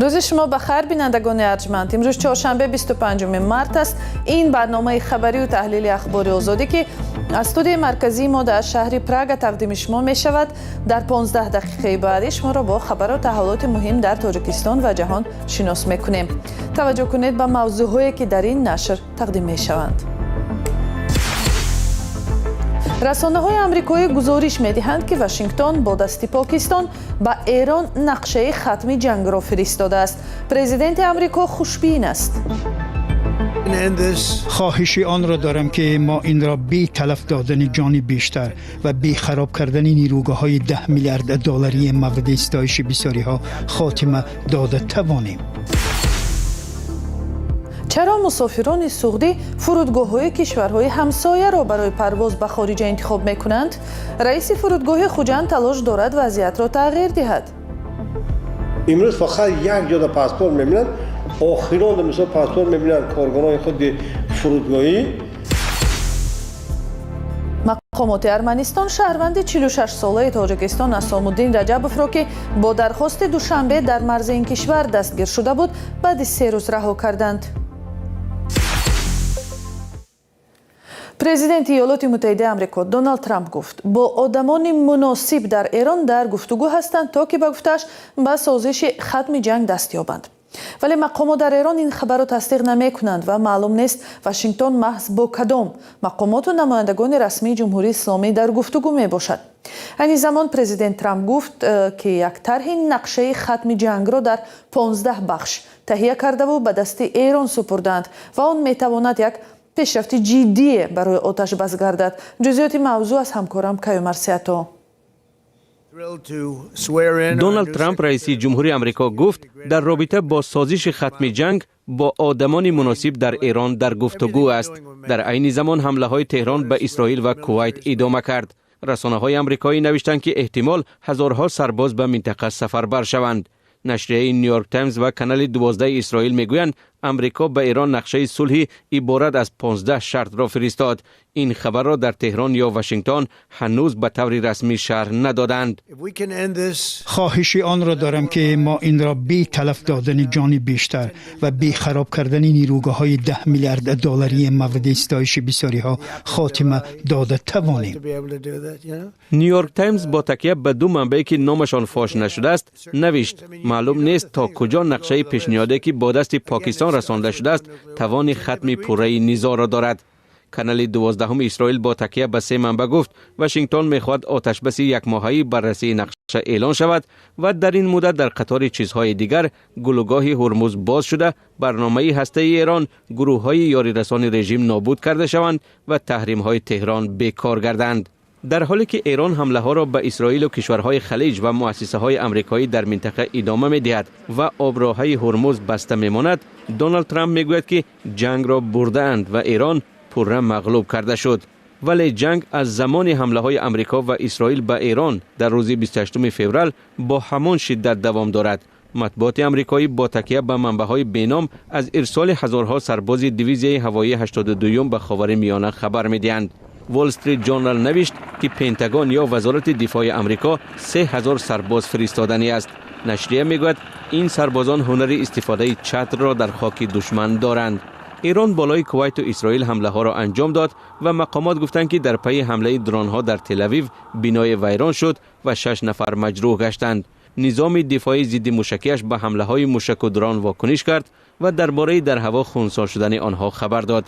Рӯзи шумо ба хайр, бинандагони арҷманд. Имрӯз чоршанбе, 25 март аст. Ин барномаи хабарию таҳлили Ахбори Озодӣ, ки аз студияи марказии мо дар шаҳри Прага тақдими шумо мешавад. Дар 15 дақиқаи баъдӣ шуморо бо хабару таҳаввулоти муҳим дар Тоҷикистон ва ҷаҳон шинос мекунем. Таваҷҷӯҳ кунед ба мавзӯъҳое, ки дар ин нашр тақдим мешаванд. Расонаҳои амрикоӣ гузориш медиҳанд, ки Вашингтон бо дасти Покистон ба Эрон нақшаи хатми ҷангро фиристодааст. Президенти Амрико хушбин аст. Хоҳиши онро дорам, ки мо инро бе талаф додани ҷони бештар ва бе хароб кардани нерӯгоҳҳои 10 миллиард долларии мавриди ситоиши бисёриҳо хотима дода тавонем. Чаро мусофирони суғдӣ фурудгоҳҳои кишварҳои ҳамсояро барои парвоз ба хориҷа интихоб мекунанд? Раиси фурудгоҳи Хуҷанд талош дорад вазъиятро тағйир диҳад. Имрӯз фақат як ҷода паспорт мебинанд, охирон, мисол, паспорт мебинанд коргарони худи фурудгоҳӣ. Мақомоти Арманистон шаҳрванди 46-солаи Тоҷикистон Асомуддин Раҷабовро, ки бо дархости Душанбе дар марзи ин кишвар дастгир шуда буд, баъди 3 рӯз раҳо карданд. Президенти Иёлоти Муттаҳидаи Амрико Доналд Трамп гуфт, бо одамони муносиб дар Эрон дар гуфтугӯ ҳастанд, то ки, ба гуфтааш, ба созиши хатми ҷанг даст ёбанд. Вале мақомот дар Эрон ин хабарро тасдиқ намекунанд ва маълум нест, Вашингтон маҳз бо кадом мақомоту намояндагони расмии Ҷумҳурии Исломӣ дар гуфтугӯ мебошад. Айни замон президент Трамп гуфт, ки як тарҳи нақшаи хатми ҷангро дар 15 бахш таҳия кардаву ба дасти Эрон супурдаанд ва он метавонад як пешрафти ҷиддие барои оташбас гардад. Ҷузъиёти мавзӯъ аз ҳамкорам Каюмарс Ато. Доналд Трамп, раиси ҷумҳури Амрико, гуфт, дар робита бо созиши хатми ҷанг бо одамони муносиб дар Эрон дар гуфтугӯ аст. Дар айни замон ҳамлаҳои Теҳрон ба Исроил ва Кувайт идома кард. Расонаҳои амрикоӣ навиштанд, ки эҳтимол ҳазорҳо сарбоз ба минтақа сафарбар шаванд. Нашрияи Нью-Йорк Таймз ва канали 12 Исроил мегӯянд, Амрико ба Эрон нақшаи сулҳи иборат аз 15 шартро фиристод. Ин хабарро дар Теҳрон ё Вашингтон ҳанӯз ба таври расмӣ шарҳ надоданд. Хоҳиши онро дорам, ки мо инро бе талаф додани ҷони бештар ва бе хароб кардани нерӯгоҳҳои 10 миллиард долларии мавриди ситоиши бисёриҳо хотима дода тавонем. Нью-Йорк Таймз бо такя ба ду манбае, ки номашон фош нашудааст, навишт, маълум нест, то куҷо нақшаи пешниҳоде, ки бо дасти Покистон расонда шудааст, тавони хатми пурраи низоъро дорад. Канали 12-уми Исроил бо такя ба се манба гуфт, Вашингтон мехоҳад оташбаси якмоҳаи баррасии нақша эълон шавад ва дар ин муддат, дар қатори чизҳои дигар, гулугоҳи Ҳурмуз боз шуда, барномаи ҳастаи Эрон, гурӯҳҳои ёрирасони режим нобуд карда шаванд ва таҳримҳои Теҳрон бекор гарданд. Дар ҳоле ки Эрон ҳамлаҳоро ба Исроилу кишварҳои Халиҷ ва муассисаҳои амрикоӣ дар минтақа идома медиҳад ва оброҳаи Ҳурмуз баста мемонад, Доналд Трамп мегӯяд, ки ҷангро бурдаанд ва Эрон пурра мағлуб карда шуд. Вале ҷанг аз замони ҳамлаҳои Амрико ва Исроил ба Эрон дар рӯзи 28 феврал бо ҳамон шиддат давом дорад. Матбуоти амрикоӣ бо такя ба манбаъҳои беном аз ирсоли ҳазорҳо сарбози дивизияи ҳавоии 82-юм ба Ховари Миёна хабар медиҳанд. Wall Street Journal навишт, ки Пентагон ё Вазорати дифои Амрико 3000 сарбоз фиристоданӣ аст. Нашрия мегӯяд, ин сарбозон ҳунари истифодаи чатрро дар хоки душман доранд. Эрон болои Кувайту Исроил ҳамлаҳоро анҷом дод ва мақомот гуфтанд, ки дар пайи ҳамлаи дронҳо дар Телавив биное вайрон шуд ва шаш нафар маҷрӯҳ гаштанд. Низоми дифоии зидди мушакиаш ба ҳамлаҳои мушаку дрон вокуниш кард ва дар бораи дар ҳаво хунсо шудани онҳо хабар дод.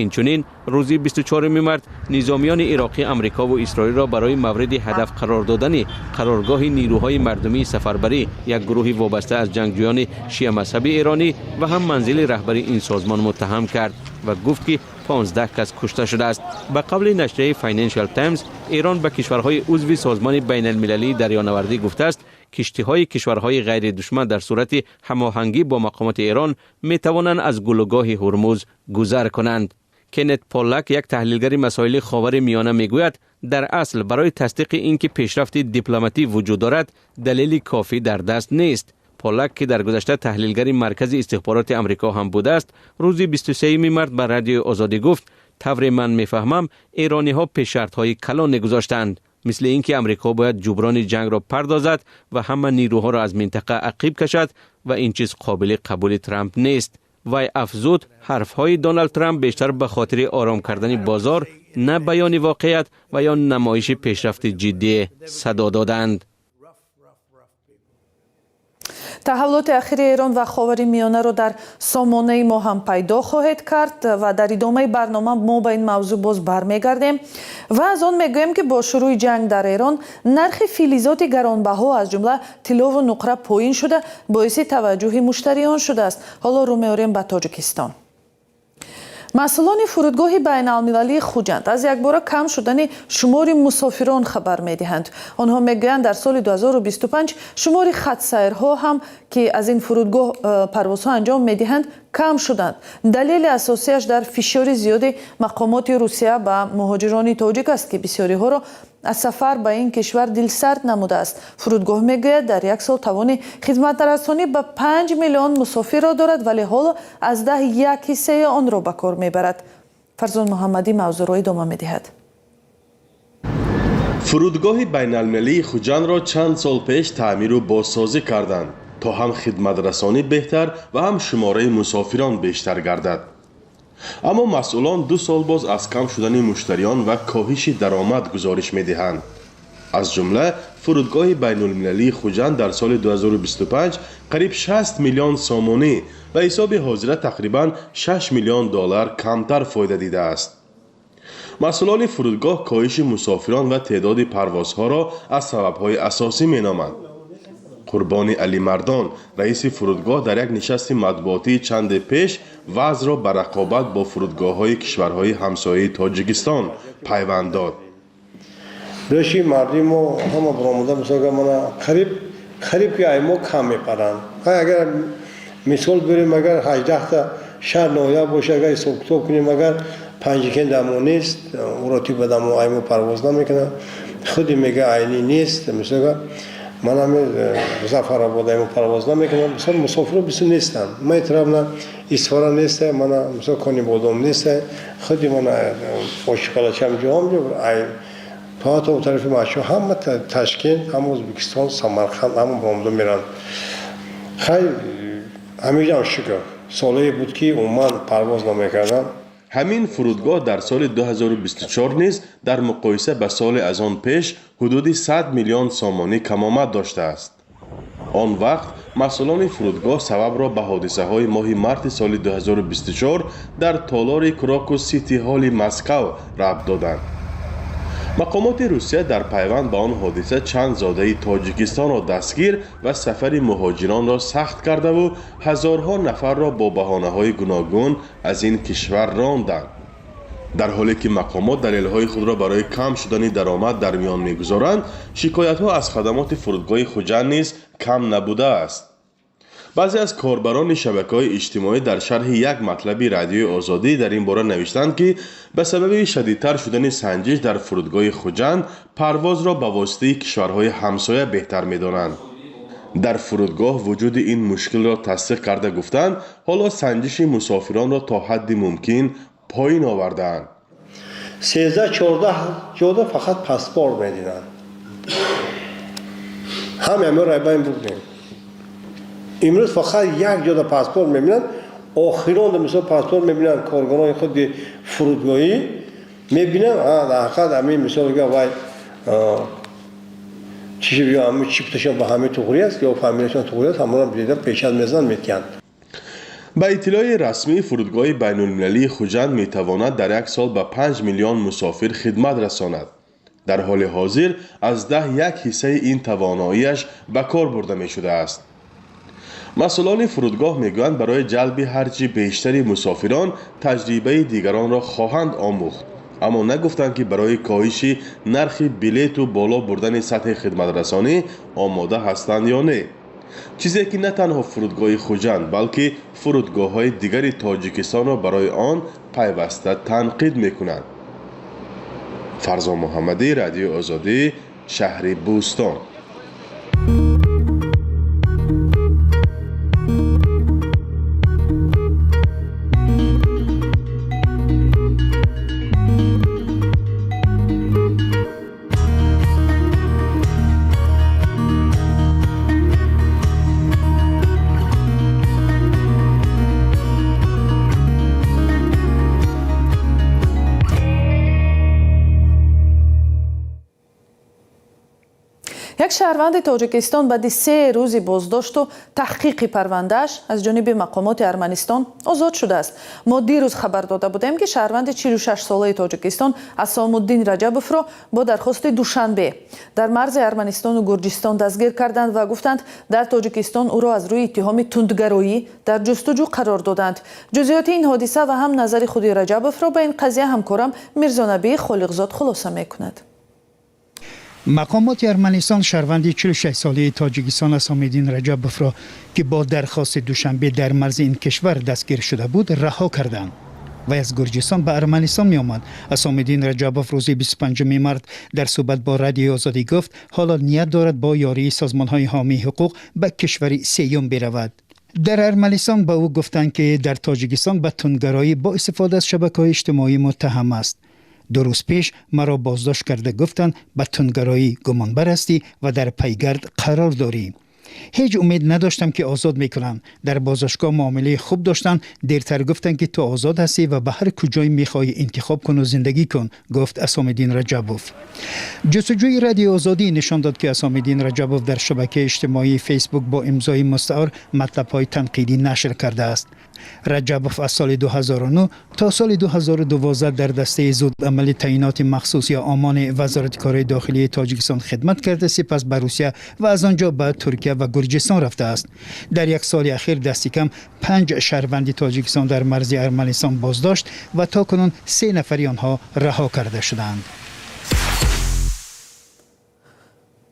Инчунин рӯзи 24 март низомиёни ироқӣ Амрикову Исроилро барои мавриди ҳадаф қарор додани қароргоҳи нирӯҳои мардумии сафарбарӣ, як гурӯҳи вобаста аз ҷангҷӯёни шиамазҳаби эронӣ, ва ҳам манзили раҳбари ин созмон муттаҳам кард ва гуфт, ки 15 кас кушта шудааст. Ба қавли нашрияи Financial Times, Эрон ба кишварҳои узви Созмони байналмилалии дарёнавардӣ гуфтааст, киштиҳои кишварҳои ғайридушман дар сурати ҳамоҳангӣ бо мақомоти Эрон метавонанд аз гулугоҳи Ҳурмуз гузар кунанд. Кеннет Поллак, як таҳлилгари масоили Ховари Миёна, мегӯяд, дар асл барои тасдиқи ин ки пешрафти дипломатӣ вуҷуд дорад, далели кофӣ дар даст нест. Поллак, ки дар гузашта таҳлилгари Маркази истихбороти Амрико ҳам будааст, рӯзи 23 март ба Радиои Озодӣ гуфт: «Тавре ман мефаҳмам, эрониҳо пешшартҳои калоне гузоштаанд.» مثل اینکه امریکا باید جبران جنگ را پردازد و همه نیروها را از منطقه عقب کشد و این چیز قابل قبول ترامپ نیست. وی افزود حرفهای دونالد ترامپ بیشتر به خاطر آرام کردن بازار، نه بیان واقعیت و یا نمایش پیشرفت جدی صدا دادند. Таҳаввулоти ахири Эрон ва Ховари Миёнаро дар сомонаи мо ҳам пайдо хоҳед кард ва дар идомаи барнома мо ба ин мавзӯъ боз бармегардем ва аз он мегӯем, ки бо шурӯи ҷанг дар Эрон нархи филизоти гаронбаҳо, аз ҷумла тиллову нуқра, поин шуда, боиси таваҷҷӯҳи муштариён шудааст. Ҳоло рӯ меорем ба Тоҷикистон. Масъулони фурудгоҳи байналмилалии Хуҷанд аз якбора кам шудани шумори мусофирон хабар медиҳанд. Онҳо мегӯянд, дар соли 2025 шумори хатсайрҳо ҳам, ки аз ин фурудгоҳ парвозҳо анҷом медиҳанд, кам шуданд. Далели асосиаш дар фишори зиёди мақомоти Русия ба муҳоҷирони тоҷик аст, ки бисёриҳоро аз сафар ба ин кишвар дилсард намудааст. Фурудгоҳ мегӯяд, дар як сол тавони хизматрасонӣ ба 5 миллион мусофирро дорад, вале ҳоло аз даҳ як ҳиссаи онро ба кор мебарад. Фарзон Муҳаммадӣ мавзӯъро идома медиҳад. Фурудгоҳи байналмилалии Хуҷандро чанд сол пеш таъмиру бозсозӣ карданд, то ҳам хидматрасонӣ беҳтар ва ҳам шумораи мусофирон бештар гардад. Аммо масъулон 2 сол боз аз кам шудани муштариён ва коҳиши даромад гузориш медиҳанд. Аз ҷумла фурудгоҳи байнулмилалии Хуҷанд дар соли 2025 қариб 60 миллион сомонӣ, ба ҳисоби ҳозира тақрибан 6 миллион доллар, камтар фоида дидааст. Масъулони фурудгоҳ коҳиши мусофирон ва теъдоди парвозҳоро аз сабабҳои асосӣ меноманд. Қурбони Алимардон, раиси фурудгоҳ, дар як нишасти матбуотии чанде пеш вазъро ба рақобат бо фурудгоҳҳои кишварҳои ҳамсояи Тоҷикистон пайванд дод. Доши мардуми мо ҳама баромада, мисол, мана қариб қариб ки ай мо кам мепаранд. Агар мисол бирем, агар 18-та шаҳр ноҳия боша, агар ҳисобкитоб кунем, агар Панҷакент дамо нест, Уротипа дамо ай мо парвоз намекунад, худи мега Айнӣ нест, мисол, ман ҳами Зафаробод ай мо парвоз намекунам. Мисол, мусофиро бисёр нестанд. Ман тарафна Исфара неста, мана, мисол, Конибодом неста, худи мана Ошиқалачам ҷоам ай то тарафи Машо ҳама Ташкент, ҳама Ӯзбекистон, Самарқанд, ҳама баромада меранд. Хай, ҳамиҷам шукр, солое буд, ки умуман парвоз намекардам. Ҳамин фурудгоҳ дар соли 2024 низ дар муқоиса ба соли аз он пеш ҳудуди 100 миллион сомонӣ камомад доштааст. Он вақт масъулони фурудгоҳ сабабро ба ҳодисаҳои моҳи марти соли 2024 дар толори Крокус Сити Ҳоли Москав рабт доданд. Мақомоти Русия дар пайванд ба он ҳодиса чанд зодаи Тоҷикистонро дастгир ва сафари муҳоҷиронро сахт кардаву ҳазорҳо нафарро бо баҳонаҳои гуногун аз ин кишвар ронданд. Дар ҳоле ки мақомот далелҳои худро барои кам шудани даромад дар миён мегузоранд, шикоятҳо аз хадамоти фурудгоҳи Хуҷанд низ кам набудааст. Баъзе аз корбарони шабакаҳои иҷтимоӣ дар шарҳи як матлаби Радиои Озодӣ дар ин бора навиштанд, ки ба сабаби шадидтар шудани санҷиш дар фурудгоҳи Хуҷанд парвозро ба воситаи кишварҳои ҳамсоя беҳтар медонанд. Дар фурудгоҳ вуҷуди ин мушкилро тасдиқ карда гуфтанд, ҳоло санҷиши мусофиронро то ҳадди мумкин поин овардаанд. 13-14 ҷода фақат паспорт медиданд. Ҳаме ҳамин райбайн будем. Имрӯз фақат як ҷода паспорт мебинанд. Охиронда, мисол, паспорт мебинанд, коргарони худи фурудгоҳӣ мебинанд. Ҳақиқат ҳамин, мисол, вай чизи ё ҳамин чипташон ба ҳамин туғри аст ё фамилияшон туғри аст, ҳамонро дида печат мезананд, метиҳанд. Ба иттилои расмӣ, фурудгоҳи байнулмилалии Хуҷанд метавонад дар як сол ба 5 миллион мусофир хидмат расонад. Дар ҳоли ҳозир аз даҳ як ҳиссаи ин тавоноияш ба кор бурда мешудааст. Масъулони фурудгоҳ мегӯянд, барои ҷалби ҳарчи бештари мусофирон таҷрибаи дигаронро хоҳанд омӯхт, аммо нагуфтанд, ки барои коҳиши нархи билету боло бурдани сатҳи хидматрасонӣ омода ҳастанд ё не. Чизе ки на танҳо фурудгоҳи Хуҷанд, балки фурудгоҳҳои дигари Тоҷикистонро барои он пайваста танқид мекунанд. Фарзон Муҳаммадӣ, Радиои Озодӣ, шаҳри Бӯстон. Як шаҳрванди Тоҷикистон баъди 3 рӯзи боздошту таҳқиқи парвандааш аз ҷониби мақомоти Арманистон озод шудааст. Мо дирӯз хабар дода будем, ки шаҳрванди 46-солаи Тоҷикистон Асомуддин Раҷабовро бо дархости Душанбе дар марзи Арманистону Гурҷистон дастгир карданд ва гуфтанд, дар Тоҷикистон ӯро аз рӯи иттиҳоми тундгароӣ дар ҷустуҷӯ қарор доданд. Ҷузъиёти ин ҳодиса ва ҳам назари худи Раҷабовро ба ин қазия ҳамкорам Мирзонабии Холиқзод хулоса мекунад. Мақомоти Арманистон шаҳрванди 46-солаи Тоҷикистон Асомиддин Раҷабовро, ки бо дархости Душанбе дар марзи ин кишвар дастгир шуда буд, раҳо карданд. Вай аз Гурҷистон ба Арманистон меомад. Асомиддин Раҷабов рӯзи 25 март дар суҳбат бо Радиои Озодӣ гуфт, ҳоло ният дорад бо ёрии созмонҳои ҳомии ҳуқуқ ба кишвари сеюм биравад. Дар Арманистон ба ӯ гуфтанд, ки дар Тоҷикистон ба тундгароӣ бо истифода аз шабакаҳои иҷтимоӣ муттаҳам аст. 2 рӯз пеш маро боздошт карда, гуфтанд, ба тундгароӣ гумонбар ҳастӣ ва дар пайгард қарор дорӣ. Ҳеҷ умед надоштам, ки озод мекунанд. Дар боздоштгоҳ муомилаи хуб доштанд. Дертар гуфтанд, ки ту озод ҳастӣ ва ба ҳар куҷое мехоҳӣ интихоб куну зиндагӣ кун, гуфт Асомиддин Раҷабов. Ҷустуҷӯи Радиои Озодӣ нишон дод, ки Асомиддин Раҷабов дар шабакаи иҷтимоии Фейсбук бо имзои мустаор матлабҳои танқидӣ нашр кардааст. Раҷабов аз соли 2009 то соли 2012 дар дастаи зудамали таъиноти махсус ё ОМОНи Вазорати корҳои дохилии Тоҷикистон хидмат карда, сипас ба Русия ва аз он ҷо ба Туркия ва Гурҷистон рафтааст. Дар як соли ахир дасти кам панҷ шаҳрванди Тоҷикистон дар марзи Арманистон боздошт ва то кунун се нафари онҳо раҳо карда шуданд.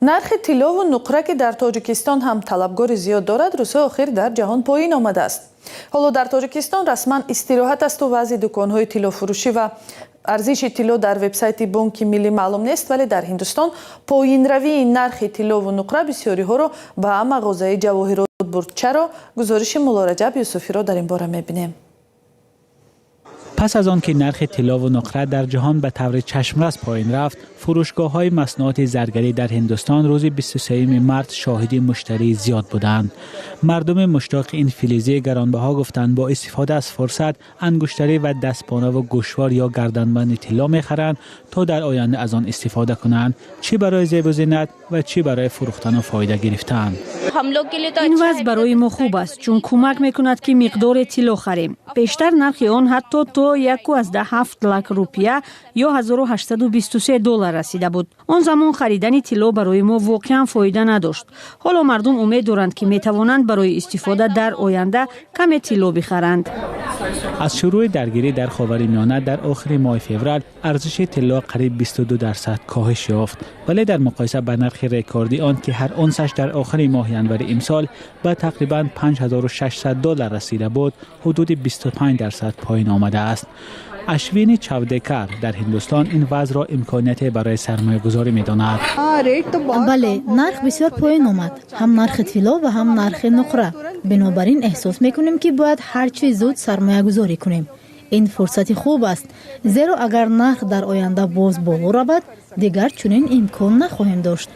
Нархи тиллову нуқра, ки дар Тоҷикистон ҳам талабгори зиёд дорад, рӯзҳои охир дар ҷаҳон поин омадааст. Ҳоло дар Тоҷикистон расман истироҳат асту вазъи дуконҳои тиллофурӯшӣ ва арзиши тилло дар вебсайти Бонки Миллӣ маълум нест, вале дар Ҳиндустон поинравии нархи тиллову нуқра бисёриҳоро ба мағозаи ҷавоҳирот бурд. Чаро? Гузориши Муллораҷаб Юсуфиро дар ин бора мебинем. Пас аз он ки нархи тиллову нуқра дар ҷаҳон ба таври чашмрас поин рафт, фурӯшгоҳҳои маснуоти заргарӣ дар Ҳиндустон рӯзи 23 март шоҳиди муштарии зиёд буданд. Мардуми муштоқи ин филизии гаронбаҳо гуфтанд, бо истифода аз фурсат ангуштарӣ ва дастпонаву гӯшвор ё гарданбанди тилло мехаранд, то дар оянда аз он истифода кунанд, чӣ барои зебу зинат ва чӣ барои фурӯхтану фоида гирифтан. Ин вазъ барои мо хуб аст, чун кӯмак мекунад, ки миқдоре тилло харем. Пештар нархи он ҳатто то 1,7 лак рупия ё 1823 доллар расида буд. Он замон харидани тилло барои мо воқеан фоида надошт. Ҳоло мардум умед доранд, ки метавонанд барои истифода дар оянда каме тилло бихаранд. Аз шурӯи даргирӣ дар Ховари Миёна дар охири моҳи феврал арзиши тилло қариб 22% коҳиш ёфт, вале дар муқоиса ба нархи рекордии он, ки ҳар унсаш дар охири моҳи январи имсол ба тақрибан 5600 доллар расида буд, ҳудуди 25% поин омадааст. Ашвини Чавдекар дар Ҳиндустон ин вазъро имконияте барои сармоягузорӣ медонад. Бале, нарх бисёр поин омад, ҳам нархи тилло ва ҳам нархи нуқра. Бинобар ин эҳсос мекунем, ки бояд ҳарчи зуд сармоягузорӣ кунем. Ин фурсати хуб аст, зеро агар нарх дар оянда боз боло равад, дигар чунин имкон нахоҳем дошт.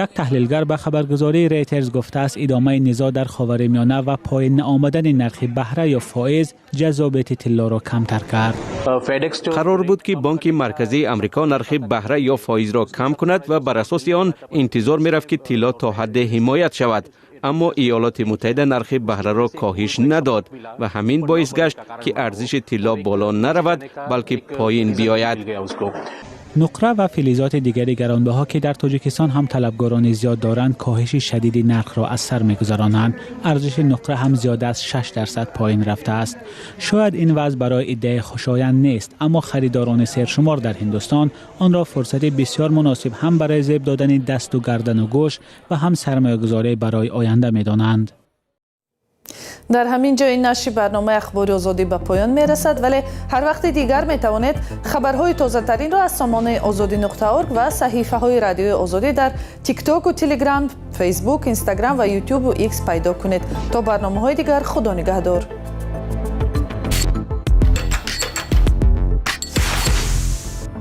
Як таҳлилгар ба хабаргузории Рейтерз гуфтааст, идомаи низоъ дар Ховари Миёна ва поин наомадани нархи баҳра ё фоиз ҷаззобияти тиллоро камтар кард. Қарор буд, ки Бонки Марказии Амрико нархи баҳра ё фоизро кам кунад ва бар асоси он интизор мерафт, ки тилло то ҳадде ҳимоят шавад, аммо Иёлоти Муттаҳида нархи баҳраро коҳиш надод ва ҳамин боис гашт, ки арзиши тилло боло наравад, балки поин биёяд. Нуқра ва филизоти дигари гаронбаҳо, ки дар Тоҷикистон ҳам талабгорони зиёд доранд, коҳиши шадиди нархро аз сар мегузаронанд. Арзиши нуқра ҳам зиёда аз 6% поин рафтааст. Шояд ин вазъ барои иддаи хушоянд нест, аммо харидорони сершумор дар Ҳиндустон онро фурсати бисёр муносиб ҳам барои зеб додани дасту гардану гӯш ва ҳам сармоягузорӣ барои оянда медонанд. Дар ҳамин ҷо ин нашри барномаи Ахбори Озодӣ ба поён мерасад, вале ҳар вақти дигар метавонед хабарҳои тозатаринро аз сомонаи озодӣ.орг ва саҳифаҳои Радиои Озодӣ дар Тиктоку Телеграм, Фейсбук, Инстаграм ва Ютубу Икс пайдо кунед. То барномаҳои дигар, Худо нигаҳдор.